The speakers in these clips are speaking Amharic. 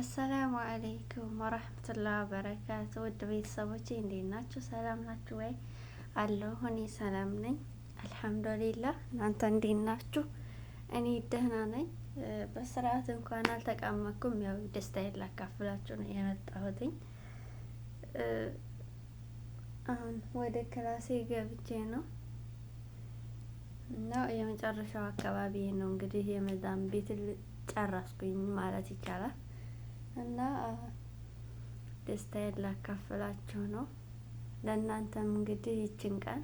አሰላሙ አለይኩም ወረህመቱላህ ወበረካቱ። ውድ ቤተሰቦቼ እንዴት ናችሁ? ሰላም ናችሁ ወይ? አለሁ እኔ ሰላም ነኝ አልሐምዱሊላህ። እናንተ እንዴት ናችሁ? እኔ ደህና ነኝ። በስርዓት እንኳን አልተቃመኩም። ያው ደስታዬን ላካፍላችሁ ነው የመጣሁትኝ። አሁን ወደ ክላሴ ገብቼ ነው እና የመጨረሻው አካባቢ ነው እንግዲህ የመዳም ቤት ጨረስኩኝ ማለት ይቻላል። እና ደስታዬን ላካፍላችሁ ነው። ለእናንተም እንግዲህ ይችን ቀን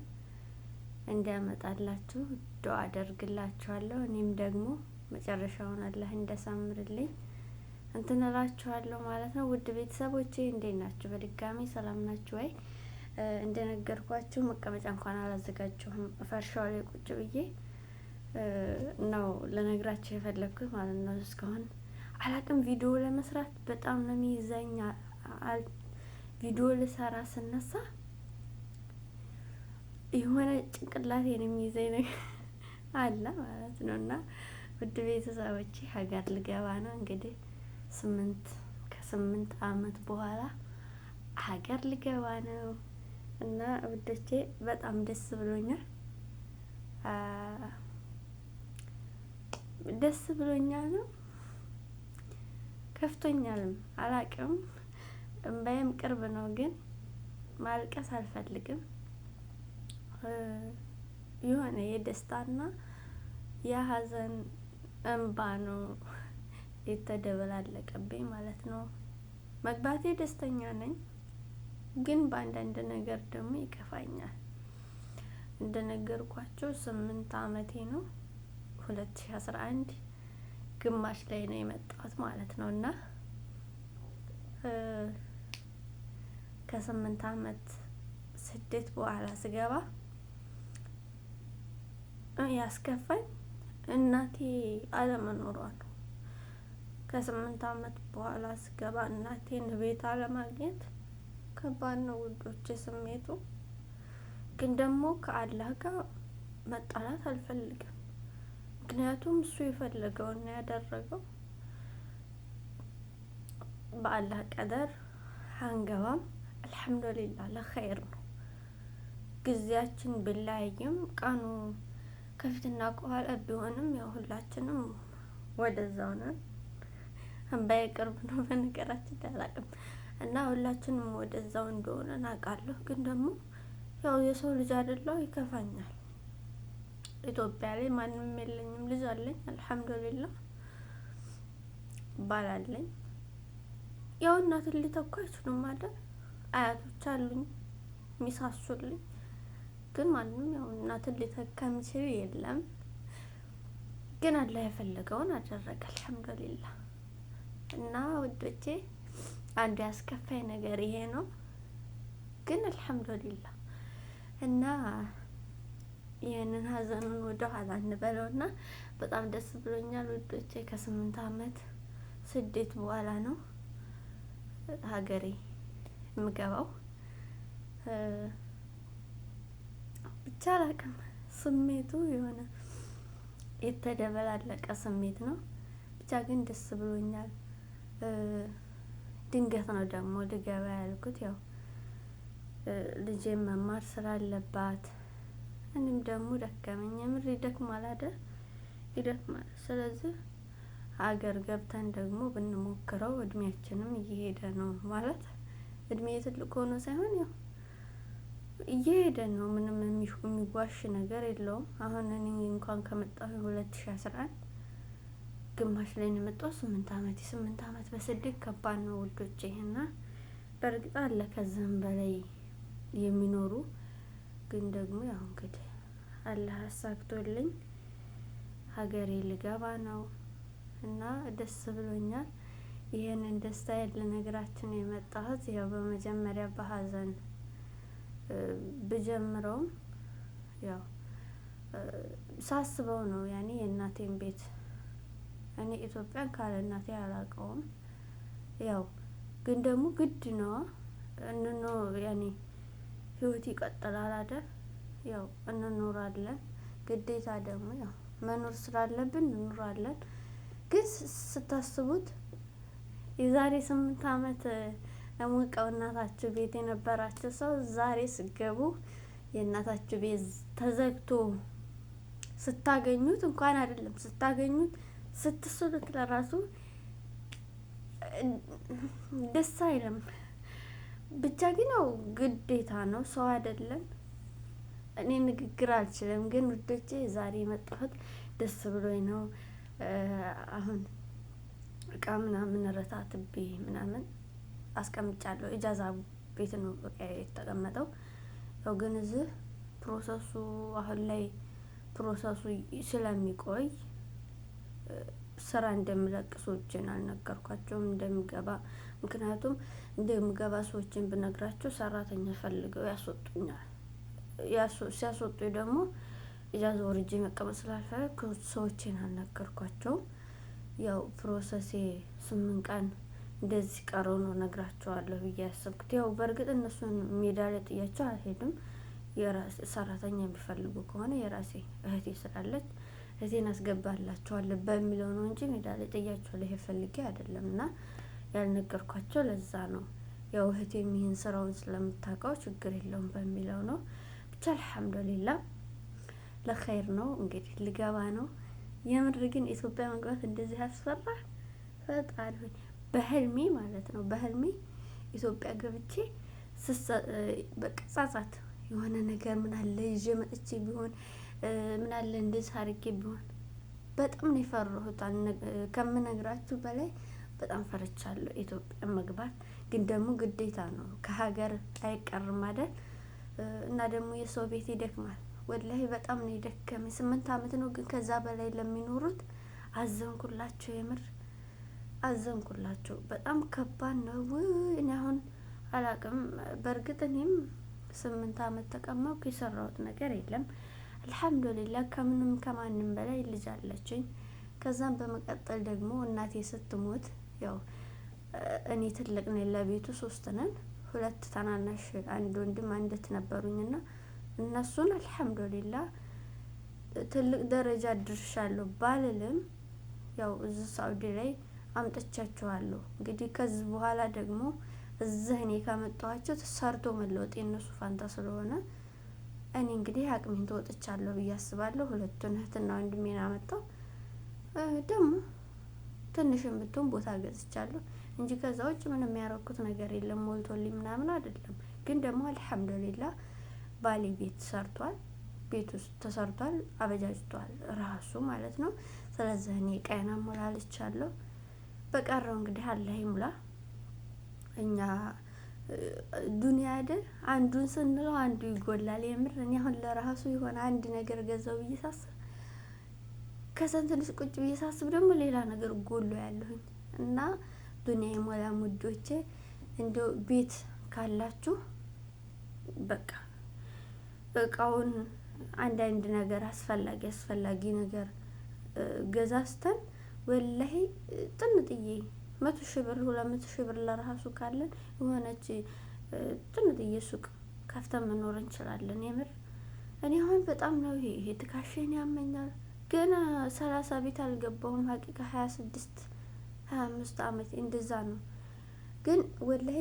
እንዲያመጣላችሁ ዱአ አደርግላችኋለሁ። እኔም ደግሞ መጨረሻውን አላህ እንዲያሳምርልኝ እንትን እላችኋለሁ ማለት ነው። ውድ ቤተሰቦቼ እንዴት ናችሁ? በድጋሚ ሰላም ናችሁ ወይ? እንደነገርኳችሁ መቀመጫ እንኳን አላዘጋጀሁም። ፈርሻው ላይ ቁጭ ብዬ ነው ልነግራችሁ የፈለግኩት ማለት ነው። እስካሁን አላቅም ቪዲዮ ለመስራት በጣም ነው የሚይዘኝ። ቪዲዮ ልሰራ ስነሳ የሆነ ጭንቅላቴን የሚይዘኝ ነገር አለ ማለት ነው። እና ውድ ቤተሰቦቼ ሀገር ልገባ ነው እንግዲህ 8 ከ8 አመት በኋላ ሀገር ልገባ ነው። እና ውዶቼ በጣም ደስ ብሎኛል። ደስ ብሎኛል ነው ከፍቶኛልም አላቅም። እምባዬም ቅርብ ነው፣ ግን ማልቀስ አልፈልግም። የሆነ የደስታና የሀዘን እምባ ነው የተደበላለቀብኝ ማለት ነው። መግባቴ ደስተኛ ነኝ፣ ግን በአንዳንድ ነገር ደግሞ ይከፋኛል። እንደነገርኳቸው 8 አመቴ ነው። 2011 ግማሽ ላይ ነው የመጣሁት ማለት ነው። እና ከ8 አመት ስደት በኋላ ስገባ ያስከፋኝ እናቴ አለመኖሯ ነው። ከ8 አመት በኋላ ስገባ እናቴን ቤት አለማግኘት ከባድ ነው ውዶቼ፣ ስሜቱ። ግን ደግሞ ከአላህ ጋር መጣላት አልፈልግም። ምክንያቱም እሱ የፈለገውን ነው ያደረገው። በአላህ ቀደር አንገባም። አልሐምዱሊላህ ለኸይር ነው። ጊዜያችን ብለያይም ቀኑ ከፊትና ከኋላ ቢሆንም ያው ሁላችንም ወደዛው ነን። እምባዬ ቅርብ ነው በነገራችን ላይ አላውቅም። እና ሁላችንም ወደዛው እንደሆነ አውቃለሁ። ግን ደግሞ ያው የሰው ልጅ አይደለሁ ይከፋኛል። ኢትዮጵያ ላይ ማንም የለኝም። ልጅ አለኝ አልሐምዱሊላህ፣ ባል አለኝ። ያው እናትን ሊተኩ አይችሉም አይደል? አያቶች አሉኝ የሚሳሱልኝ፣ ግን ማንም ያው እናትን ሊተካ የሚችል የለም። ግን አላህ የፈለገውን አደረገ አልሐምዱሊላህ። እና ውዶቼ አንዱ ያስከፋኝ ነገር ይሄ ነው። ግን አልሐምዱሊላህ እና ይህንን ሀዘኑን ወደ ኋላ እንበለውና በጣም ደስ ብሎኛል ውዶቼ። ከ8 አመት ስደት በኋላ ነው ሀገሬ የምገባው። ብቻ አላውቅም፣ ስሜቱ የሆነ የተደበላለቀ ስሜት ነው። ብቻ ግን ደስ ብሎኛል። ድንገት ነው ደግሞ ልገባ ያልኩት፣ ያው ልጄን መማር ስላለባት እኔም ደግሞ ደከመኝ። የምር ይደክማል አይደል? ይደክማል። ስለዚህ ሀገር ገብተን ደግሞ ብንሞክረው እድሜያችንም እየሄደ ነው ማለት እድሜ ትልቅ ሆኖ ሳይሆን ያው እየሄደ ነው። ምንም የሚዋሽ ነገር የለውም። አሁን እኔ እንኳን ከመጣሁ 2011 ግማሽ ላይ ነው የመጣው። 8 አመት፣ 8 አመት በስደት ከባድ ነው ውዶቼ። እና በእርግጥ አለ ከዚህም በላይ የሚኖሩ፣ ግን ደግሞ ያው እንግዲህ አላህ አሳክቶልኝ ሀገሬ ልገባ ነው እና ደስ ብሎኛል። ይህንን ደስታ ልነግራችሁ ነው የመጣሁት። ያው በመጀመሪያ በሀዘን ብጀምረውም ያው ሳስበው ነው ያኔ የእናቴን ቤት፣ እኔ ኢትዮጵያን ካለ እናቴ አላውቀውም። ያው ግን ደግሞ ግድ ነው እንኖ ያኔ ህይወት ይቀጥላል አይደል? ያው እንኖራለን። ግዴታ ደግሞ ያው መኖር ስላለብን እንኖራለን። ግን ስታስቡት የዛሬ 8 አመት ሞቀው እናታችሁ ቤት የነበራችሁ ሰው ዛሬ ስገቡ የእናታችሁ ቤት ተዘግቶ ስታገኙት እንኳን አይደለም ስታገኙት ስትስሉት ለራሱ ደስ አይልም። ብቻ ግን ያው ግዴታ ነው፣ ሰው አይደለም። እኔ ንግግር አልችልም፣ ግን ውዶቼ ዛሬ የመጣሁት ደስ ብሎኝ ነው። አሁን እቃ ምናምን ረታትቤ ምናምን አስቀምጫለሁ። ኢጃዛ ቤት ነው እቃ የተቀመጠው። ያው ግን እዚህ process ኡ አሁን ላይ process ኡ ስለሚቆይ ስራ እንደምለቅ ሰዎችን አልነገርኳቸውም እንደምገባ። ምክንያቱም እንደምገባ ሰዎችን ብነግራቸው ሰራተኛ ፈልገው ያስወጡኛል። ሲያስወጡኝ ደግሞ ኢጃዛ ወርጄ መቀመጥ ስላልፈለኩ ሰዎችን አልነገርኳቸውም። ያው process ኤ 8 ቀን እንደዚህ ቀረው ነው ነግራቸዋለሁ ብዬ ያሰብኩት። ያው በእርግጥ እነሱን ሜዳ ላይ ጥያቸው አልሄድም። የራሴ ሰራተኛ የሚፈልጉ ከሆነ የራሴ እህቴ ስላለች እህቴን አስገባላቸዋለሁ በሚለው ነው እንጂ ሜዳ ላይ ጥያቸው ልሄድ ፈልጌ አይደለም። እና ያልነገርኳቸው ለዛ ነው። ያው እህቴም ይህን ስራውን ስለምታውቀው ችግር የለውም በሚለው ነው። ብቻ አልሐምዱሊላህ ለኸይር ነው እንግዲህ ልገባ ነው። የምር ግን ኢትዮጵያ መግባት እንደዚህ ያስፈራ? ፈጣሪ ሆይ በህልሜ ማለት ነው፣ በህልሜ ኢትዮጵያ ገብቼ በቃ ጻጻት የሆነ ነገር ምን አለ ይዤ መጥቼ ቢሆን፣ ምን አለ እንደዚህ አድርጌ ቢሆን፣ በጣም ነው የፈራሁት። ከምነግራችሁ በላይ በጣም ፈርቻለሁ ኢትዮጵያ መግባት። ግን ደግሞ ግዴታ ነው፣ ከሀገር አይቀርም አይደል? እና ደግሞ የሰው ቤት ይደክማል። ወላሂ በጣም ነው የደከመኝ። 8 አመት ነው፣ ግን ከዛ በላይ ለሚኖሩት አዘንኩላቸው፣ የምር አዘንኩላቸው። በጣም ከባድ ነው። እኔ አሁን አላቅም። በእርግጥ እኔም 8 አመት ተቀመጥኩ፣ የሰራሁት ነገር የለም። አልሐምዱሊላህ ከምንም ከማንም በላይ ልጅ አለችኝ። ከዛም በመቀጠል ደግሞ እናቴ ስትሞት ያው እኔ ትልቅ ነኝ ለቤቱ፣ 3 ነን። 2 ታናናሽ፣ አንድ ወንድም አንድ እህት ነበሩኝና እነሱን አልሐምዱሊላህ ትልቅ ደረጃ ድርሻለሁ ባልልም ያው እዚህ ሳውዲ ላይ አምጥቻቸዋለሁ። እንግዲህ ከዚህ በኋላ ደግሞ እዚህ እኔ ካመጣኋቸው ሰርቶ መለወጥ የእነሱ ፋንታ ስለሆነ እኔ እንግዲህ አቅሜን ተወጥቻለሁ ብዬ አስባለሁ። ሁለቱን እህትና ወንድሜን አመጣሁ። ደግሞ ትንሽም ብትሆን ቦታ ገዝቻለሁ እንጂ ከዛ ውጭ ምንም ያረኩት ነገር የለም። ሞልቶልኝ ምናምን አይደለም። ግን ደግሞ አልሐምዱሊላህ ባሌ ቤት ሰርቷል። ቤት ውስጥ ተሰርቷል፣ አበጃጅቷል ራሱ ማለት ነው። ስለዚህ እኔ ቀና ሞላልቻለሁ። በቀረው እንግዲህ አላህ ይሙላ። እኛ ዱንያ አይደል አንዱን ስንለው አንዱ ይጎላል። የምር እኔ አሁን ለራሱ የሆነ አንድ ነገር ገዛው ብዬ ሳስብ ከዛን ትንሽ ቁጭ ብዬ ሳስብ ደግሞ ሌላ ነገር ጎሎ ያለሁኝ እና ዱንያ ይሞላ ውዶቼ። እንደው ቤት ካላችሁ በቃ እቃውን አንዳንድ ነገር አስፈላጊ አስፈላጊ ነገር ገዛዝተን ወላሂ ጥንጥዬ 100 ሺህ ብር 200 ሺህ ብር ለራሱ ካለን የሆነች ጥንጥዬ ሱቅ ከፍተን መኖር እንችላለን። የምር እኔ አሁን በጣም ነው ይሄ ትካሽን ያመኛል። ገና 30 ቤት አልገባሁም። ሀቂቃ 26 25 አመት እንደዛ ነው። ግን ወላሂ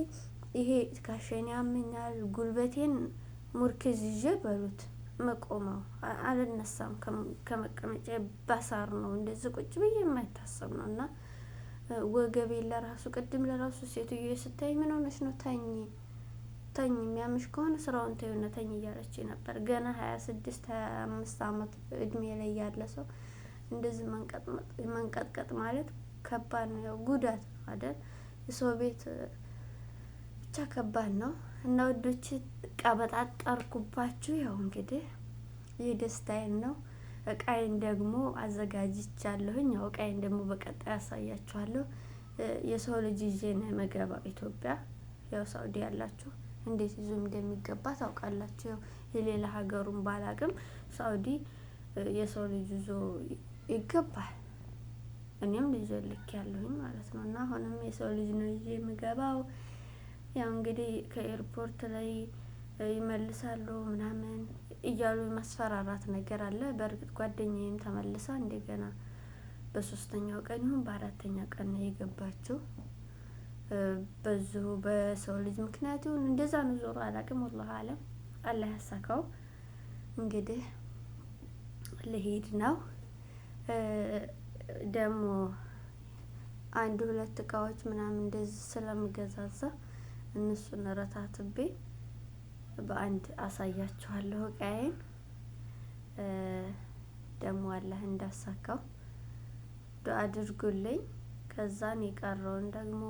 ይሄ ትካሽን ያመኛል። ጉልበቴን ሙርክዝ ይዤ በሉት መቆመው አልነሳም ከመቀመጫ፣ ባሳር ነው እንደዚህ ቁጭ ብዬ የማይታሰብ ነው። እና ወገቤ ለራሱ ቅድም ለራሱ ሴትዮ ስታይ ምን ሆነሽ ነው፣ ተኝ ተኝ፣ የሚያምሽ ከሆነ ስራውን ተይውና ተኝ እያለች ነበር። ገና 26 25 አመት እድሜ ላይ ያለ ሰው እንደዚህ መንቀጥቀጥ ማለት ከባድ ነው። ያው ጉዳት ነው አይደል? የሰው ቤት ብቻ ከባድ ነው። እና ውዶች ቀበጣጠርኩባችሁ። ያው እንግዲህ የደስታዬን ነው። እቃዬን ደግሞ አዘጋጅቻለሁኝ። ያው እቃዬን ደግሞ በቀጣይ አሳያችኋለሁ። የሰው ልጅ ይዤ ነው የምገባው ኢትዮጵያ። ያው ሳውዲ ያላችሁ እንዴት ይዞ እንደሚገባ ታውቃላችሁ። ያው የሌላ ሀገሩን ባላቅም ሳውዲ የሰው ልጅ ይዞ ይገባል። እኔም ልጅ ልክ ያለሁኝ ማለት ነው። እና አሁንም የሰው ልጅ ነው ይዤ የምገባው። ያው እንግዲህ ከኤርፖርት ላይ ይመልሳሉ ምናምን እያሉ ማስፈራራት ነገር አለ። በእርግጥ ጓደኛዬም ተመልሳ እንደገና በሶስተኛው ቀን ይሁን በአራተኛው ቀን ነው የገባችው። በዚሁ በሰው ልጅ ምክንያት ይሁን እንደዛ ነው። ዞሮ አላቅም፣ ወላሂ አለም፣ አላህ ያሳካው። እንግዲህ ልሄድ ነው ደግሞ አንድ ሁለት እቃዎች ምናምን እንደዚህ ስለምገዛዛ እነሱን ረታትቤ በአንድ አሳያችኋለሁ እቃዬን። ደግሞ አላህ እንዳሳካው ዱአ አድርጉልኝ። ከዛን የቀረውን ደግሞ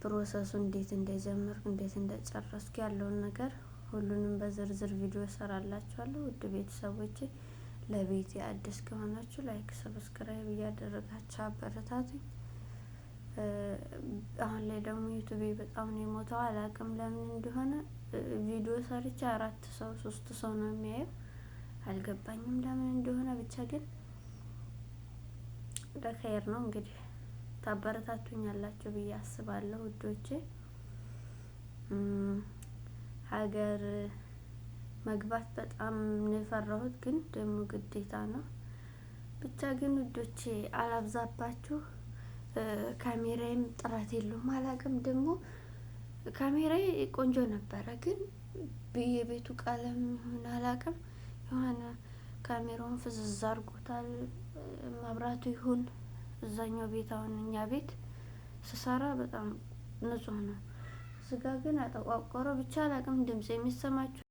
process ኡ እንዴት እንደጀመርኩ እንዴት እንደጨረስኩ ያለውን ነገር ሁሉንም በዝርዝር ቪዲዮ እሰራላችኋለሁ። ውድ ቤተሰቦቼ ለቤቴ አዲስ ከሆናችሁ like፣ subscribe እያደረጋችሁ አበረታቱኝ። አሁን ላይ ደግሞ ዩቱቤ በጣም ነው የሞተው። አላቅም ለምን እንደሆነ። ቪዲዮ ሰርቼ አራት ሰው ሶስት ሰው ነው የሚያየው። አልገባኝም ለምን እንደሆነ። ብቻ ግን ለኸይር ነው እንግዲህ ታበረታቱኛላችሁ ብዬ አስባለሁ ውዶቼ። ሀገር መግባት በጣም ነው የፈራሁት፣ ግን ደግሞ ግዴታ ነው። ብቻ ግን ውዶቼ አላብዛባችሁ። ካሜራዬም ጥራት የለውም አላውቅም። ደግሞ ካሜራዬ ቆንጆ ነበረ፣ ግን የቤቱ ቀለም ይሁን አላውቅም የሆነ ካሜራውን ፍዝዝ አድርጎታል። መብራቱ ይሁን እዛኛው ቤት አሁን እኛ ቤት ስሰራ በጣም ንጹህ ነው። ስጋ ግን አጠቋቆረው። ብቻ አላውቅም ድምጽ የሚሰማችሁ